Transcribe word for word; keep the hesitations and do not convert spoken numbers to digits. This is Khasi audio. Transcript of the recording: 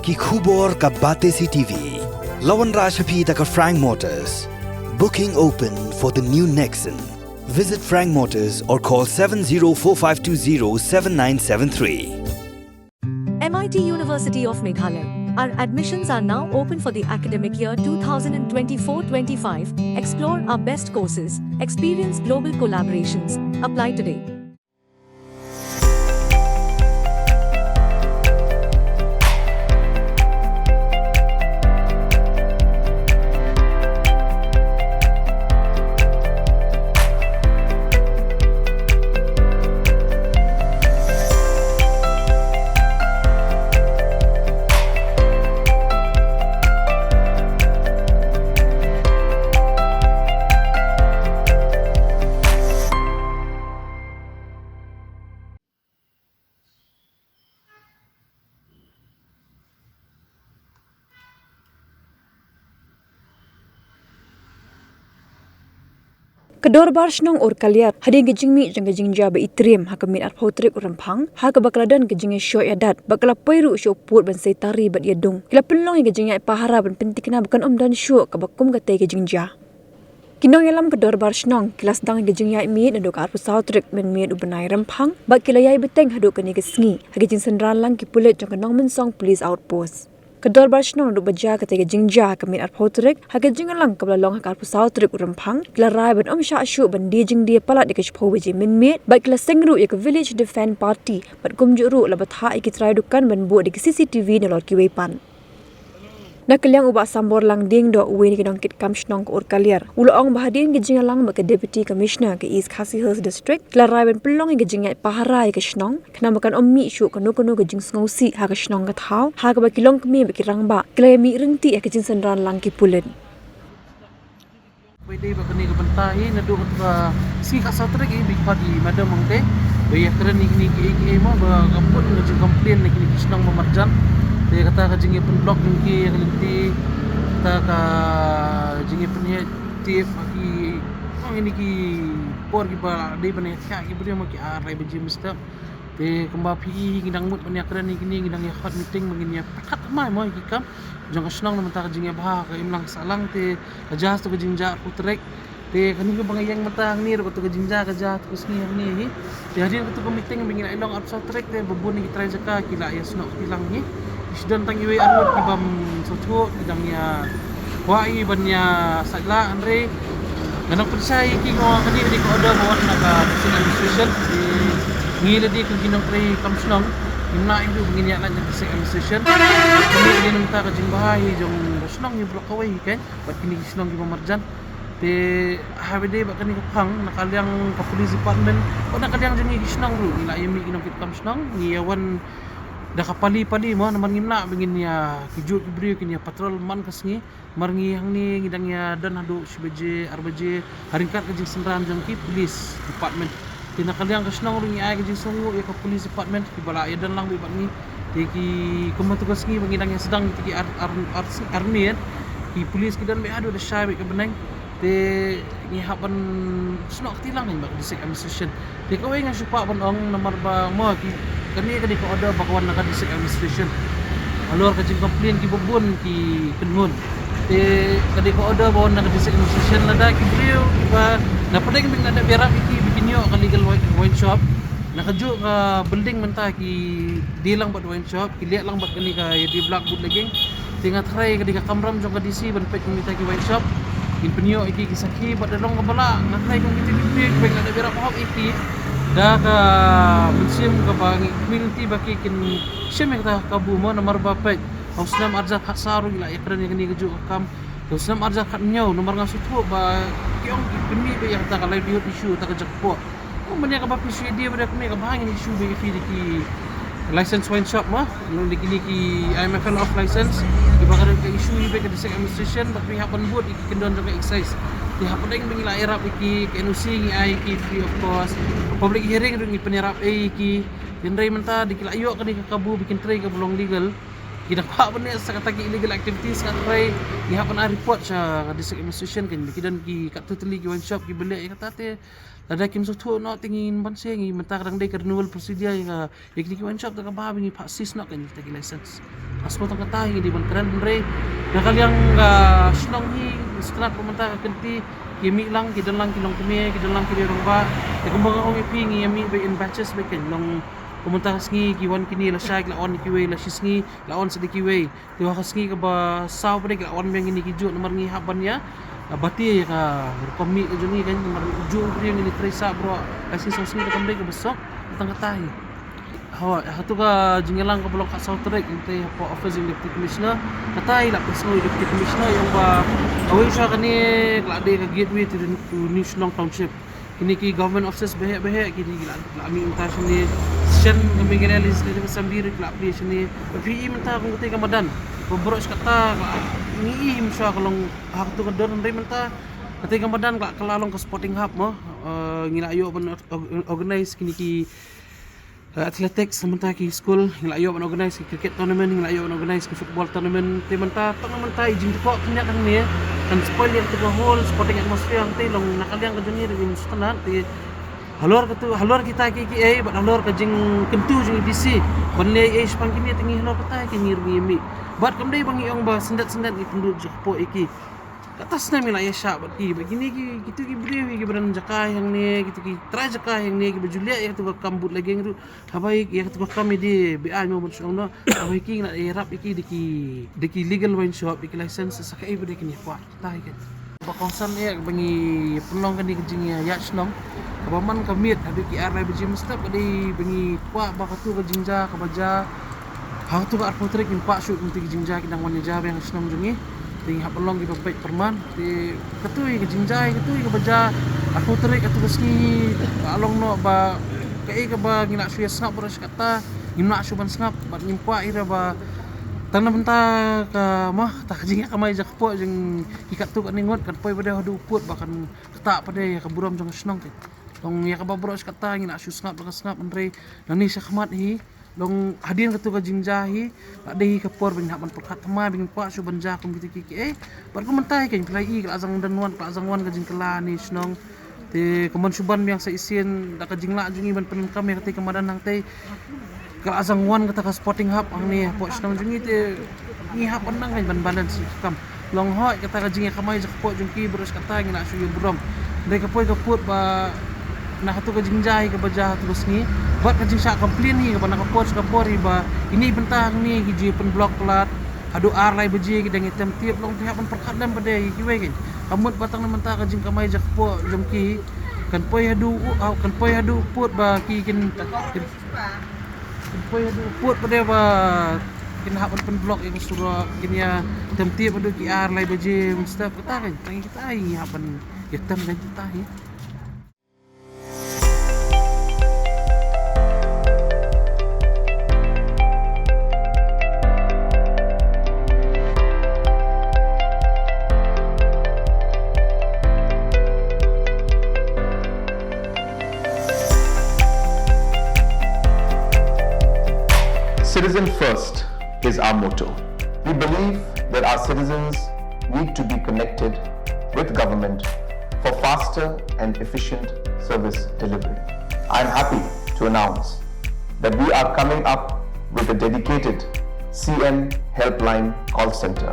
Ki khubor ka Batesi T V. La wanrah sha phi da ka Frank Motors. Booking open for the new Nexon. Visit Frank Motors or call seven zero four five two zero seven nine seven three. M I T University of Meghalaya. Our admissions are now open for the academic year twenty twenty-four twenty-five. Explore our best courses, experience global collaborations. Apply today. Ka Dorbar Shnong Urkaliar, hadien ka jingmih jong ka jingjia ba itriem ha ka miet arphew tarik u Rymphang, ha kaba ka la don ka jingïashoh ïadat, bad ka la poi ruh sha u pud ban sei tari bad ïadung. Ki la pynlong ïa ka jingïaid pahara ban pynthikna ba kan ym don shuh kaba kum katei ka jingjia. Ki nongïalam ka Dorbar Shnong ki la sdang ïa ka jingïaid miet naduh ka arphew saw tarik mynmiet u bnai Rymphang, bad ki la ïai bteng haduh kane ka sngi ha ka jingsynran lang ki pulit jong ka Nongmynsong Police Outpost. Ka Dorbar Shnong naduh ba jia katei ka jingjia ha ka miet arphew tarik, ha ka jingïalang kaba la long ha ka arphew saw tarik u Rymphang, ki la rai ban ym shah shuh ban die jingdie palat ïa ka shiphew baje mynmiet, bad ki la seng ruh ïa ka Village Defence Party, bad kumjuh ruh la bthah ïa ki trai dukan ban buh da ki C C T V nalor kiwei pat. Na ka liang u Bah Sambor Langdieng Doh, uwei na ki nongkitkam shnong ka Urkaliar, u la ong ba hadien ka jingïalang bad ka Deputy Commissioner ka East Khasi Hills District, ki la rai ban pynlong ïa ka jingïaid pahara ïa ka shnong, khnang ba kan ym mih shuh kano kano ka jingsngewsih ha ka shnong ka thaw, ha kaba ki longkmie bad ki rangbah ki la ïa mih ryntih ha ka jingsynran lang ki pulit. Ba dei ba kane ka bynta hi naduh ka sngi ka saw tarik hi, ba i khot i Madam Mangte ba ïa kren ïa kine kiei kiei mo ba ka bun ka jingcomplain na kine ki shnong ba marjan. Te kata ka jingïapynblock jong ki ïa ka lynti, kata ka jingïapynïaid tip ha ki, ong ïa kine ki por kiba dei ban ïa thiah ki briew mo, ki ar lai baje mynstep. Te kumba phi i hi, ngi dang mut ban ïa kren ïa kine, ngi dang ïa khot meeting ba ngin ïa pyrkhat thymmai mo ïa ki kam jong ka shnong na bynta ka jingïabha ka imlang sahlang. Te ka jia ha kato ka jingjia arphew tarik. Te kane kaba nga ïeng mynta hangne ruh kato ka jingjia ka jia ha kato ka sngi hangne hi. Te hadien kato ka meeting ba ngi la ïa long arphew saw tarik, te ba bun ki trai jaka ki la ïa snoh kti lang hi. Ki shu don tang iwei arngut ki bym sngewthuh, ki dang ïa kwah i ban ïa saitlah, hynrei nga nang pynshai ïa ki, nga ong kane ka dei ka order ba wan na ka District Administration. Te ngi lade kum ki nongtrei kam shnong ngim lah ïa u ba ngin ïa lait na District Administration. Kane ka dei na bynta ka jingbha hi jong ka shnong hi baroh kawei hi, kan, bad kine ki shnong kiba marjan. Te ha ba dei bad kane ka phang, na ka liang ka Police Department bad na ka liang jong ngi ki shnong ruh, ngi la ïa mih ki nongkitkam shnong, ngi ïa wan da ka pali pali mo, namar ngim lah ba ngin ïa, ki juh ki briew kin ïa patrol man ka sngi. Namar ngi hangne ngi dang ïa don haduh shi baje, ar baje, ha ryngkat ka jingsynran jong ki Police Department. Te na ka liang ka shnong ruh ngi ai ka jingsngewnguh ïa ka Police Department kiba la ïa don lang beit bad ngi. Te ki, kumba tu ka sngi ba ngi dang ïa sdang te ki ar, ar, ar, ar miet, ki police ki don beit haduh da shai beit ka bneng. Te ngi hap ban snoh kti lang bad ka District Administration. Te kawei nga shu kwah ban ong namar ba mo ki, kane ka dei ka order ba ka wan na ka District Administration halor ka jingcomplain kiba bun ki kynhun. Te ka dei ka order ba wan na ka District Administration, lada ki briew kiba na pdeng ba ngi la dep ïarap ïa ki ba kin ïoh ka legal wi-, wine shop. Na kajuh ka building mynta ki die lang bad wine shop, ki leh lang bad kane ka ïadie black bootlegging. Te nga tharai ka dei ka kamram jong ka D C ban peit kum kita ki wine shop. Ngin pynïoh ïa ki ki sakhi bad da long kaba lah, nga tharai kum kita ki briew kiba la dep ïarap hok ïa ki da ka mynsiem kaba ngi khmih lynti ba ki kin shim ïa kata ka kabu mo, namar ba peit, ha u snem arhajar khatsaw ruh ngi la ïakren ïa kane kajuh ka kam. Te u snem arhajar khathynñiew, namar nga sngewthuh ba ki ong ki pynmih beit ïa kata ka livelihood issue, kata ka jaka poh. Kum ban ïa kaba phi shu ïadei bad da kmie, kaba ngin issue beit ïa phi da ki license wine shop mo, da kine ki I M F N off license, kiba ka don ka issue hi beit ka District Administration, bad phi hap ban bud ïa ki kyndon jong ka excise. Te hapdeng ba ngi la ïarap ïa ki, ka N O C ngi ai ïa ki free of cost, ka public hearing ruh ngi pynïarap ïa ki. Hynrei mynta da ki la ïoh kane ka kabu ba kin trei kaba long legal, Ki da kwah ban leh sa kata ki illegal activities, ka trai ngi hap ban ai report sha ka district administration, kan ki don ki katto tylli ki wine shop kiba leh ïa kata. Te lada kim sngewthuh noh te ngin banse. Ngi mynta ka dang dei ka renewal procedure ïa ka, ïa kine ki wine shop, te kaba ba ngi phah seize noh, kan, ïa kita ki license. Hashwa tang kata hi ngi dei ban kren, hynrei na ka liang ka shnong hi, sngewtynnat ba mynta ka kynti ki mih lang, ki don lang ki longkmie, ki don lang ki rangbah. Te kumba nga ong ïa phi, ngi ïa mih beit in batches beit, kan, long kumta ka sngi ki wan kine lashai, ki la wan kiwei, la shi sngi la wan sa da kiwei. Te ha ka sngi kaba saw pat de ki la wan biang kine ki juh, namar ngi hap ban ïa, ah, bati ïa ka rukom mih ka jong ngi, kan, namar juh briew ngi, ngi trei sah baroh ka sngi, song sngi, te kam dei kaba suk tang kata hi. Hooid, ha tu ka jingïalang kaba long ka saw tarik, ngi te hapoh office jong Deputy Commissioner, kata hi la pynsngew Deputy Commissioner ïa ba, awei sha kane ka la dei ka gateway to the, to New Shillong Township. Kine ki government offices baheh baheh kine ki la, la mih mynta shane. Shen ka Meghalaya Legislative Assembly ruh ki la plie shane. Ba phi i mynta kum katei ka madan, ba baroh shi katta ka, ngi i mynshwa ka long ha katu ka dor, hynrei mynta katei ka madan ka, ka la long ka sporting hub mo. Eh, ngi la ïoh ban or-, or-, organize kine ki, eh, athletics, mynta ki school ngi la ïoh ban organize ki cricket tournament, ngi la ïoh ban organize ki football tournament. Te mynta, tang mynta i jingtyrkhong pynïaid hangne kan spoil ïa katu ka whole sporting atmosphere. Te long na ka liang ka jong ngi ruh ngim sngewtynnat. Te halor katu, halor kita kiei kiei bad halor ka jingkyntu jong i D C ban leh ei ei shaphang kine, te ngi halor kata kine ruh ngi mih. Bad kam dei ba ngi ong ba syndet syndet ngi pynduh jakpoh ïa ki. Kata snem ngi la ïa shah bad ki, bad kine ki, kitu ki briew hi kiba don jaka hangne, kitu ki trai jaka hangne, kiba ju leh ïa katu ka kam bootlegging ruh. Haba ïa katu ka kam ïa dei ba ai mo ban shong noh. Haba ïa ki ngi la ïarap ïa ki da ki, da ki legal wine shop, da ki license, sa kaei ba dei kine kwah. Kata hi kan. Ba kongsan ïa ba ngi pynlong kane ka jingïaid shnong, kaba man ka miet haduh ki ar lai baje mynstep, ka dei ba ngi kwah ba katu ka jingjia kaba jia ha katu ka arphew tarik, ngim kwah shuh ba katu ki jingjia ki dang wan ïa jia biang ha shnong jong ngi. Te ngi hap ban long kiba peit pyrman. Te katu hi ka jingjia hi, katu hi kaba jia arphew tarik, katu ka sngi ka long noh ba kaei kaba ngi lah shu ïa sngap baroh shi katta, ngim lah shu ban sngap bad ngim kwah ïa ba tang na bynta ka, ma, kata ka jingïakamai jakpoh jong ki katto katne ngut kan poi pat de haduh u pud ba kan ktah pat de ïa ka burom jong ka shnong te. Long ïa kaba baroh shi katta ngi lah shu sngap da ka sngap, hynrei nangne shakhmat hi long hadien katu ka jingjia hi, la dei hi ka por ba ngin hap ban pyrkhat thymmai, ba ngin kwah shuh ban jia kum kitu ki kiei. Bad kum mynta hi kan phi la i ka la zang don wan, ka la zang wan ka jingkylla ne shnong. Te kumban shu ban biang sa shisien da ka jinglah jong ngi ban pyndonkam ïa katei ka madan hangtei. Ka la zang wan kata ka sporting hub hangne hapoh shnong jong ngi, te ngi hap ban nang kan ban balance ïa ka kam. Long hooid kata ka jingïakamai jakpoh jong ki baroh shi katta ngi lah shu ïa burom. Hynrei ka poi ka pud ba na katu ka jingjia hi kaba jia ha katu ka sngi bad ka jingshah complain hi kaba na ka por sha ka por hi ba kine ki bynta hangne ki ju pynblock palat haduh ar lai baje ki dang ïa tem tip. Long phi hap ban pyrkhat lem pat de ïa kiwei kan. Ka mut ba tang na bynta ka jingkamai jakpoh jong ki kan poi haduh u, ah, kan poi haduh u pud ba ki kin, kin Kan poi haduh pud pat de ba kin hap ban pynblock ïa ka surok, kin ïa tem tip haduh ki ar lai baje mynstep, kata kan. Tang kita hi ngi hap ban ïa tem kan kita hi. Citizen first is our motto. We believe that our citizens need to be connected with government for faster and efficient service delivery. I am happy to announce that we are coming up with a dedicated C M Helpline call center.